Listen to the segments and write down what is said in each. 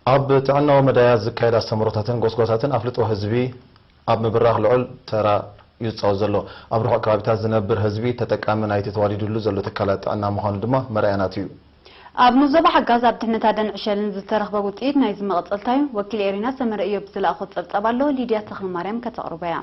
ኣብ ጥዕናዊ መዳያት ዝካየድ ኣስተምህሮታትን ጎስጓሳትን ኣፍልጦ ህዝቢ ኣብ ምብራኽ ልዑል ተራ እዩ ዝጻወት ዘሎ። ኣብ ርሑቕ ከባቢታት ዝነብር ህዝቢ ተጠቃሚ ናይቲ ተዋዲዱሉ ዘሎ ትካላት ጥዕና ምዃኑ ድማ መርኣያ ናቱ እዩ። ኣብ ንዞባ ሓጋዝ ኣብ ድሕነት ኣደን ዕሸልን ዝተረኽበ ውጽኢት ናይዚ መቐጸልታ እዩ። ወኪል ኤሪና ሰመረ እዮብ ዝለኣኾ ጸብጻብ ኣሎ፣ ሊድያ ተኽለማርያም ከተቕርቦ እያ።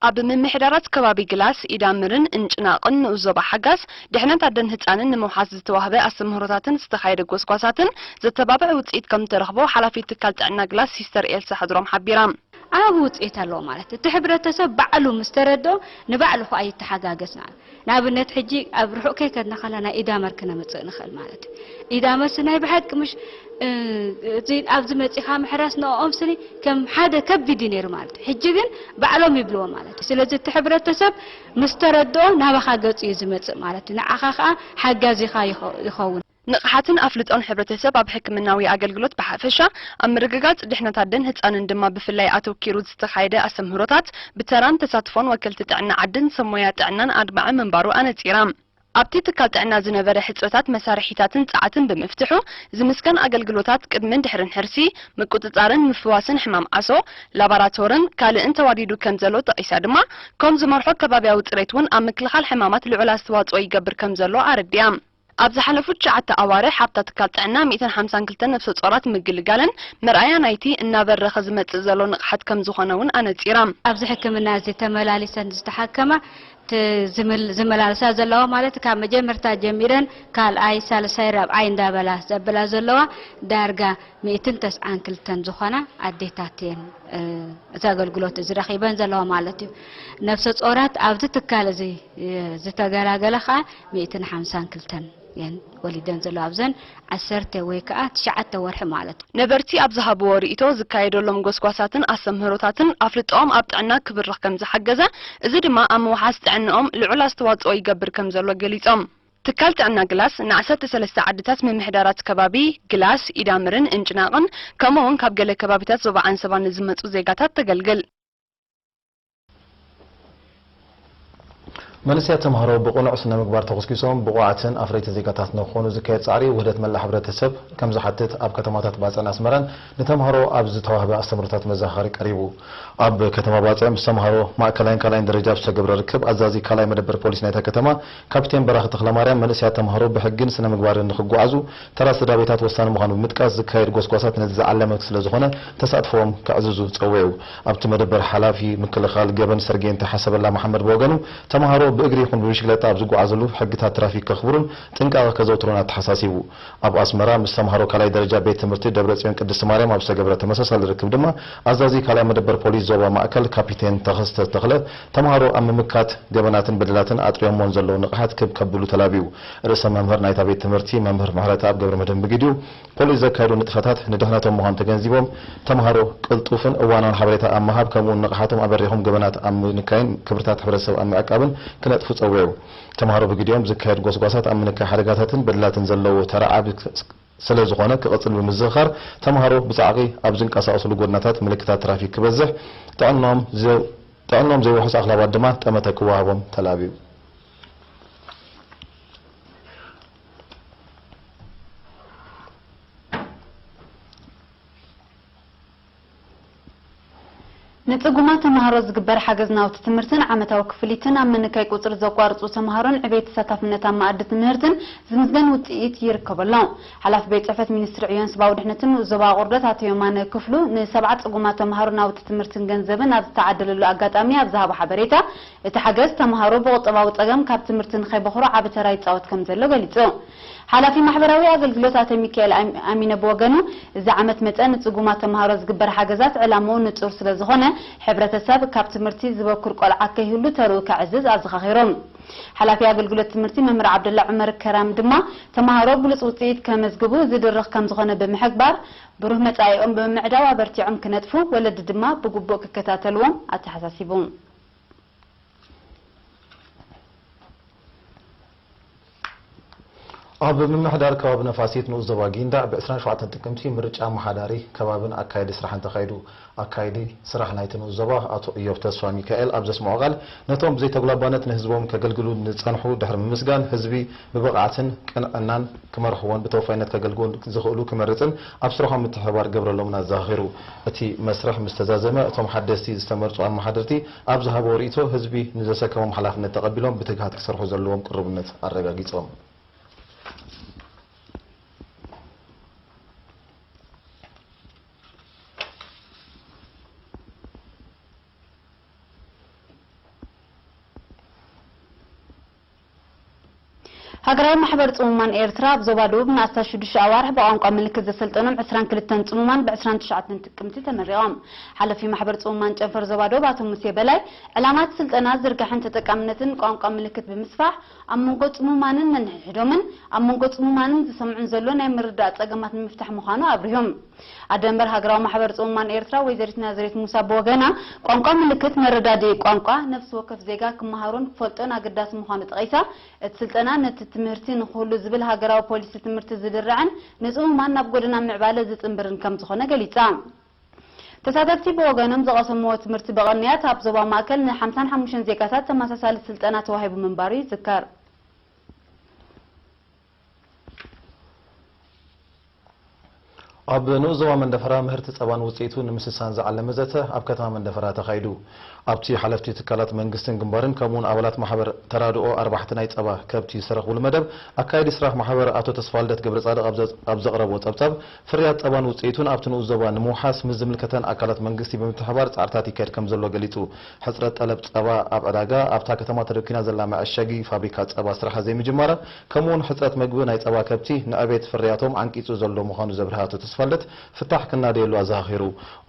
ኣብ ምምሕዳራት ከባቢ ግላስ፣ ኢዳምርን እንጭናቕን ንኡስ ዞባ ሓጋዝ ድሕነት ኣደን ህጻንን ንምውሓስ ዝተዋህበ ኣስተምህሮታትን ዝተኻየደ ጎስጓሳትን ዘተባብዕ ውጽኢት ከም ዝተረኽቦ ሓላፊት ትካል ጥዕና ግላስ ሲስተር ኤልሳ ሕድሮም ሓቢራ። ዓቢ ውጽኢት ኣለዎ ማለት እዩ። እቲ ሕብረተሰብ ባዕሉ ምስ ተረድኦ ንባዕሉ ኸኣ ይተሓጋገዝ ማለት እዩ። ንኣብነት ሕጂ ኣብ ርሑቕ ከይከድና ከላ ናይ ኢዳመር ክነምጽእ ንኽእል ማለት እዩ። ኢዳመርሲ ናይ ብሓቂ ምሽ፣ እ፣ እዚ ኣብዚ መጺኻ ምሕራስ ንዕኦም ስኒ ከም ሓደ ከቢድ እዩ ነይሩ ማለት እዩ። ሕጂ ግን ባዕሎም ይብልዎ ማለት እዩ። ስለዚ እቲ ሕብረተሰብ ምስ ተረድኦ ናባኻ ገጹ እዩ ዝመጽእ ማለት እዩ። ንዓኻ ኸኣ ሓጋዚኻ ይኸ-፣ ይኸውን። ንቕሓትን ኣፍልጦን ሕብረተሰብ ኣብ ሕክምናዊ ኣገልግሎት ብሓፈሻ፣ ኣብ ምርግጋጽ ድሕነት ኣደን ህጻንን ድማ ብፍላይ ኣተኪሩ ዝተኻየደ ኣስተምህሮታት፣ ብተራን ተሳትፎን ወከልቲ ጥዕና ዓድን ሰብ ሞያ ጥዕናን ኣድማዒ ምንባሩ ኣነጺራ። ኣብቲ ትካል ጥዕና ዝነበረ ሕጽረታት መሳርሒታትን ጸዓትን ብምፍትሑ፣ ዝምስገን ኣገልግሎታት ቅድምን ድሕርን ሕርሲ፣ ምቁጽጻርን ምፍዋስን ሕማም ዓሶ፣ ላባራቶርን ካልእን ተዋዲዱ ከም ዘሎ ጠቒሳ ድማ፣ ከም ዝመርሖ ከባብያዊ ጽሬት እውን ኣብ ምክልኻል ሕማማት ልዑል ኣስተዋጽኦ ይገብር ከም ዘሎ ኣረዲኣ። ኣብ ዝሓለፉ ትሽዓተ ኣዋርሕ ኣብታ ትካል ጥዕና ሚእትን ሓምሳን ክልተን ነፍሰ ጾራት ምግልጋለን መርኣያ ናይቲ እናበረኸ ዝመጽእ ዘሎ ንቕሓት ከም ዝኾነ እውን ኣነጺራ። ኣብዚ ሕክምና እዚ ተመላሊሰን ዝተሓከማ፣ እቲ ዝምል-፣ ዝመላልሳ ዘለዋ ማለት ካብ መጀመርታ ጀሚረን ካልኣይ፣ ሳልሳይ፣ ራብዓይ እንዳበላ ዘብላ ዘለዋ ዳርጋ ሚእትን ተስዓን ክልተን ዝኾና ኣዴታት እየን፣ እ፣ እዚ ኣገልግሎት እዚ ረኺበን ዘለዋ ማለት እዩ። ነፍሰ ጾራት ኣብዚ ትካል እዚ፣ እ፣ ዝተገላገላ ኸኣ ሚእትን ሓምሳን ክልተን እየን ወሊደን ዘለዋ፣ ኣብዘን ዓሰርተ ወይ ከኣ ትሽዓተ ወርሒ ማለት እዩ። ነበርቲ ኣብ ዝሃብዎ ርእይቶ፣ ዝካየደሎም ጎስጓሳትን ኣስተምህሮታትን ኣፍልጦኦም ኣብ ጥዕና ክብርኽ ከም ዝሓገዘ፣ እዚ ድማ ኣብ ምውሓስ ጥዕናኦም ልዑል ኣስተዋጽኦ ይገብር ከም ዘሎ ገሊጾም። ትካል ጥዕና ግላስ ንዓሰርተ ሰለስተ ዓድታት ምምሕዳራት ከባቢ ግላስ፣ ኢዳምርን እንጭናቕን፣ ከምኡ እውን ካብ ገለ ከባቢታት ዞባ ዓንሰባ ንዝመጹ ዜጋታት ተገልግል። መንእሰያት ተምሃሮ ብቕኑዕ ስነ ምግባር ተኾስኪሶም ብቑዓትን ኣፍረይቲ ዜጋታት ንክኾኑ ዝካየድ ጻዕሪ ውህደት መላእ ሕብረተሰብ ከም ዝሓትት ኣብ ከተማታት ባጽዕን ኣስመራን ንተምሃሮ ኣብ ዝተዋህበ ኣስተምህሮታት መዘኻኸሪ ቀሪቡ። ኣብ ከተማ ባጽዕ ምስ ተምሃሮ ማእከላይን ካልኣይን ደረጃ ኣብ ዝተገብረ ርክብ፣ ኣዛዚ ካልኣይ መደበር ፖሊስ ናይታ ከተማ ካፒቴን በራኺ ተኽለማርያም፣ መንእሰያት ተምሃሮ ብሕግን ስነ ምግባርን ንክጓዓዙ ተራ ስድራ ቤታት ወሳኒ ምዃኑ ብምጥቃስ፣ ዝካየድ ጎስጓሳት ነዚ ዝዓለመ ስለዝኾነ ተሳትፎኦም ከዕዝዙ ጸዊዑ። ኣብቲ መደበር ሓላፊ ምክልኻል ገበን ሰርጌን ተሓሰበላ መሓመድ ብወገኑ፣ ተምሃሮ ብእግሪ ይኹን ብብሽክለታ ኣብ ዝጓዓዘሉ ሕግታት ትራፊክ ከኽብሩን ጥንቃቐ ከዘውትሩን ኣተሓሳሲቡ። ኣብ ኣስመራ ምስ ተምሃሮ ካልኣይ ደረጃ ቤት ትምህርቲ ደብረጽዮን ቅድስቲ ማርያም ኣብ ዝተገብረ ተመሳሳሊ ርክብ ድማ፣ ኣዛዚ ካልኣይ መደበር ፖሊስ ዞባ ማእከል ካፒቴን ተኸስተ ተኽለ፣ ተምሃሮ ኣብ ምምካት ገበናትን በደላትን ኣጥሪዮሞን ዘለዉ ንቕሓት ክብ ከብሉ ተላብዩ። ርእሰ መምህር ናይታ ቤት ትምህርቲ መምህር ምሕረተኣብ ገብረመድህን ብግዲኡ፣ ፖሊስ ዘካየዶ ንጥፈታት ንድሕነቶም ምዃኑ ተገንዚቦም፣ ተምሃሮ ቅልጡፍን እዋናውን ሓበሬታ ኣብ ምሃብ፣ ከምኡውን ንቕሓቶም ኣበሪኾም ገበናት ኣብ ምንካይን ክብርታት ሕብረተሰብ ኣብ ምዕቃብን ክነጥፉ ጸዊዑ። ተምሃሮ ብግዲኦም ዝካየድ ጎስጓሳት ኣብ ምንካይ ሓደጋታትን በደላትን ዘለዎ ተራ ዓቢ ስለ ዝኾነ ክቕጽል ብምዝኽኻር፣ ተምሃሮ ብጻዕቒ ኣብ ዝንቀሳቐስሉ ጎድናታት ምልክታት ትራፊክ ክበዝሕ፣ ጥዕናኦም ዘ-፣ ጥዕናኦም ዘይውሕስ ኣኽላባት ድማ ጠመተ ክወሃቦም ተላብዩ። ንጽጉማት ተምሃሮ ዝግበር ሓገዝ ናውቲ ትምህርትን ዓመታዊ ክፍሊትን ኣብ ምንካይ ቁጽሪ ዘቋርጹ ተምሃሮን ዕቤት ተሳታፍነት ኣብ መኣዲ ትምህርትን ዝምዝገን ውጽኢት ይርከቦ ኣሎ። ሓላፊ ቤት ጽሕፈት ሚኒስትሪ ዕዮን ሰብኣዊ ድሕነትን ንኡስ ዞባ ኣቑርደት ኣቶ የማነ ክፍሉ ንሰብዓ ጽጉማት ተምሃሮ ናውቲ ትምህርትን ገንዘብን ኣብ ዝተዓደለሉ ኣጋጣሚ ኣብ ዝሃቦ ሓበሬታ፣ እቲ ሓገዝ ተምሃሮ ብቑጠባዊ ጸገም ካብ ትምህርቲ ንኸይበኹሩ ዓቢ ተራ ይጻወት ከም ዘሎ ገሊጹ። ሓላፊ ማሕበራዊ ኣገልግሎት ኣቶ ሚካኤል ኣም-፣ ኣሚነ ብወገኑ፣ እዚ ዓመት መጸ ንጽጉማት ተምሃሮ ዝግበር ሓገዛት ዕላምኡ ንጹር ስለ ዝኾነ፣ ሕብረተሰብ ካብ ትምህርቲ ዝበኩር ቆልዓ ከይህሉ ተርኡ ከዕዝዝ ኣዘኻኺሩ። ሓላፊ ኣገልግሎት ትምህርቲ መምህር ዓብደላ ዑመር ከራም ድማ፣ ተምሃሮ ብሉጽ ውጽኢት ከመዝግቡ ዝድርኽ ከም ዝኾነ ብምሕባር፣ ብሩህ መጻኢኦም ብምምዕዳው ኣበርቲዖም ክነጥፉ፣ ወለዲ ድማ ብግቡእ ክከታተልዎም ኣተሓሳሲቡ። ኣብ ምምሕዳር ከባቢ ነፋሲት ንኡስ ዞባ ጊንዳዕ ብ ዕስራን ሸውዓተን ጥቅምቲ ምርጫ ኣመሓዳሪ ከባብን ኣካየዲ ስራሕን ተኻይዱ። ኣካየዲ ስራሕ ናይቲ ንኡስ ዞባ ኣቶ እዮብ ተስፋ ሚካኤል ኣብ ዘስምዖ ቃል፣ ነቶም ብዘይተጉላባነት ንህዝቦም ከገልግሉ ንጸንሑ ድሕሪ ምምስጋን፣ ህዝቢ ብብቕዓትን ቅንዕናን ክመርሕዎን ብተወፋይነት ከገልግሉ ዝኽእሉ ክመርጽን ኣብ ስርሖም ምትሕብባር ክገብረሎምን ኣዘኻኺሩ። እቲ መስርሕ ምስ ተዛዘመ፣ እቶም ሓደስቲ ዝተመርጹ ኣመሓደርቲ ኣብ ዝሃብዎ ርእይቶ፣ ህዝቢ ንዘሰከሞም ሓላፍነት ተቐቢሎም ብትግሃት ክሰርሑ ዘለዎም ቅሩብነት ኣረጋጊጾም። ሃገራዊ ማሕበር ጽሙማን ኤርትራ ኣብ ዞባ ደቡብ ንኣስታት ሽዱሽተ ኣዋርሕ ብቋንቋ ምልክት ዘሰልጠኖም ዕስራን ክልተን ጽሙማን ብ ዕስራን ትሽዓተን ጥቅምቲ ተመሪቖም። ሓላፊ ማሕበር ጽሙማን ጨንፈር ዞባ ደቡብ ኣቶ ሙሴ በላይ፣ ዕላማ እቲ ስልጠና ዝርጋሐን ተጠቃምነትን ቋንቋ ምልክት ብምስፋሕ፣ ኣብ መንጎ ጽሙማንን ነንሕድሕዶምን፣ ኣብ መንጎ ጽሙማንን ዝሰምዑን ዘሎ ናይ ምርዳእ ጸገማት ንምፍታሕ ምዃኑ ኣብሪሆም። ኣደ መንበር ሃገራዊ ማሕበር ጽሙማን ኤርትራ ወይዘሪት ናዝሬት ሙሳ ብወገና፣ ቋንቋ ምልክት መረዳድኢ ቋንቋ ነፍሲ ወከፍ ዜጋ ክመሃሮን ክፈልጦን ኣገዳሲ ምዃኑ ጠቒሳ፣ እቲ ስልጠና ነቲ ትምህርቲ ንኹሉ ዝብል ሃገራዊ ፖሊሲ ትምህርቲ ዝድርዕን ንጽሙማን ናብ ጎደና ምዕባለ ዝጽንብርን ከም ዝኾነ ገሊጻ። ተሳተፍቲ ብወገኖም ዝቐሰምዎ ትምህርቲ ብቕንያት ኣብ ዞባ ማእከል ን ሓምሳን ሓሙሽተን ዜጋታት ተመሳሳሊ ስልጠና ተዋሂቡ ምንባሩ ይዝከር። ኣብ ንኡስ ዞባ መንደፈራ ምህርቲ ጸባን ውጽኢቱ ንምስሳን ዝዓለመ ዘተ ኣብ ከተማ መንደፈራ ተኻይዱ። ኣብቲ ሓለፍቲ ትካላት መንግስትን ግንባርን ከምኡውን ኣባላት ማሕበር ተራድኦ ኣርባሕቲ ናይ ጸባ ከብቲ ዝተረኽብሉ መደብ ኣካያዲ ስራሕ ማሕበር ኣቶ ተስፋልደት ገብረጻድቕ ኣብ ዘ-፣ ኣብ ዘቕረቦ ጸብጻብ፣ ፍርያት ጸባን ውጽኢቱን ኣብቲ ንኡስ ዞባ ንምውሓስ ምስ ዝምልከተን ኣካላት መንግስቲ ብምትሕባር ጻዕርታት ይካየድ ከም ዘሎ ገሊጹ። ሕጽረት ጠለብ ጸባ ኣብ ዕዳጋ፣ ኣብታ ከተማ ተደኲና ዘላ መዐሸጊ ፋብሪካ ጸባ ስራሓ ዘይምጅማራ፣ ከምኡውን ሕጽረት መግቢ ናይ ጸባ ከብቲ ንዕቤት ፍርያቶም ዓንቂጹ ዘሎ ምዃኑ ዘብርሀ ኣቶ ተስፋልደት፣ ፍታሕ ክናደየሉ ኣዘኻኺሩ።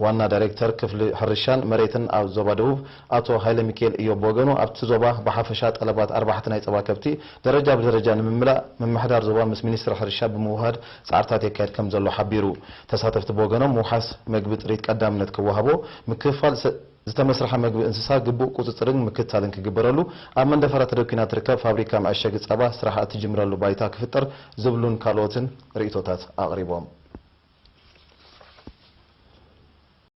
ዋና ዳይሬክተር ክፍሊ ሕርሻን መሬትን ኣብ ዞባ ደቡብ ኣቶ ሃይለሚካኤል እዮብ ብወገኑ፣ ኣብቲ ዞባ ብሓፈሻ ጠለባት ኣርባሕቲ ናይ ጸባ ከብቲ ደረጃ ብደረጃ ንምምላእ ምምሕዳር ዞባ ምስ ሚኒስትሪ ሕርሻ ብምውህሃድ ጻዕርታት የካየድ ከም ዘሎ ሓቢሩ። ተሳተፍቲ ብወገኖም፣ ምውሓስ መግቢ ጥሪት ቀዳምነት ክወሃቦ፣ ምክፍፋል ሰ-፣ ዝተመስርሐ መግቢ እንስሳ ግቡእ ቁጽጽርን ምክትታልን ክግበረሉ፣ ኣብ መንደፈራ ተደኲና ትርከብ ፋብሪካ መዐሸጊ ጸባ ስራሓ እትጅምረሉ ባይታ ክፍጠር ዝብሉን ካልኦትን ርእይቶታት ኣቕሪቦም።